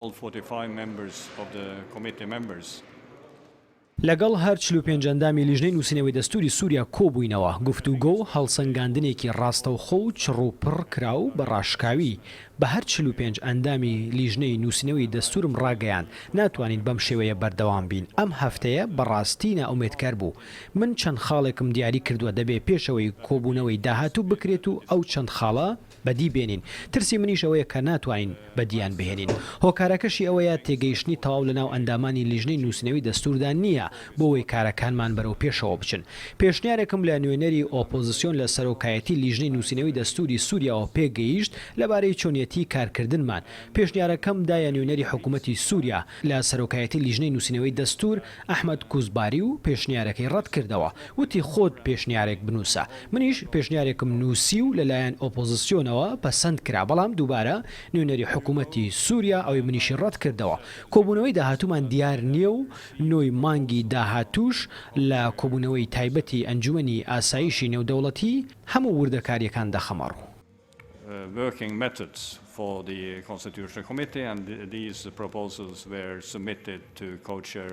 All 45 members of the committee members. لەگەڵ هەر 45 ئەندامی لیژنەی نووسینەوەی دەستووری سووریا کۆبووینەوە، گفتوگۆ و هەڵسەنگاندنێکی ڕاستەوخۆ و چڕ و پڕ کرا و بە ڕاشکاوی بە هەر 45 ئەندامی لیژنەی نووسینەوەی دەستوورم ڕاگەیاند ناتوانین بەم شێوەیە بەردەوام بین. ئەم هەفتەیە بەڕاستی نائومێدکەر بوو. من چەند خاڵێکم دیاری کردووە دەبێ پێش ئەوەی کۆبوونەوەی داهاتوو بکرێت و ئەو چەند خاڵە بەدی بێنین. ترسی منیش ئەوەیە کە ناتوانین بەدییان بهێنین. هۆکارەکەشی ئەوەیە تێگەیشتنی تەواو لەناو ئەندامانی لیژنەی نووسینەوەی دەستووردا نییە بۆ ئەوەی کارەکانمان بەرەو پێشەوە بچن. پێشنیارێکم لە نوێنەری ئۆپۆزسیۆن لە سەرۆکایەتی لیژنەی نووسینەوەی دەستووری سووریاوە پێگەیشت لەبارەی چۆنیەتی کارکردنمان. پێشنیارەکەم دایە نوێنەری حکوومەتی سووریا لە سەرۆکایەتی لیژنەی نووسینەوەی دەستوور، ئەحمەد کوزباری و پێشنیارەکەی ڕەتکردەوە. وتی خۆت پێشنیارێک بنووسە. منیش پێشنیارێکم نووسی و لەلایەن ئۆپۆزسیۆنەوە پەسەند کرا، بەڵام دووبارە نوێنەری حکوومەتی سووریا ئەوی منیشی ڕەتکردەوە. کۆبوونەوەی داهاتوومان دیار نییە و نۆی مانگی داهاتووش لە کۆبوونەوەی تایبەتی ئەنجومەنی ئاسایشی نێودەوڵەتی هەموو وردەکارییەکان دەخەمەڕوو. Working methods for the Constitutional Committee and these proposals were submitted to co-chair.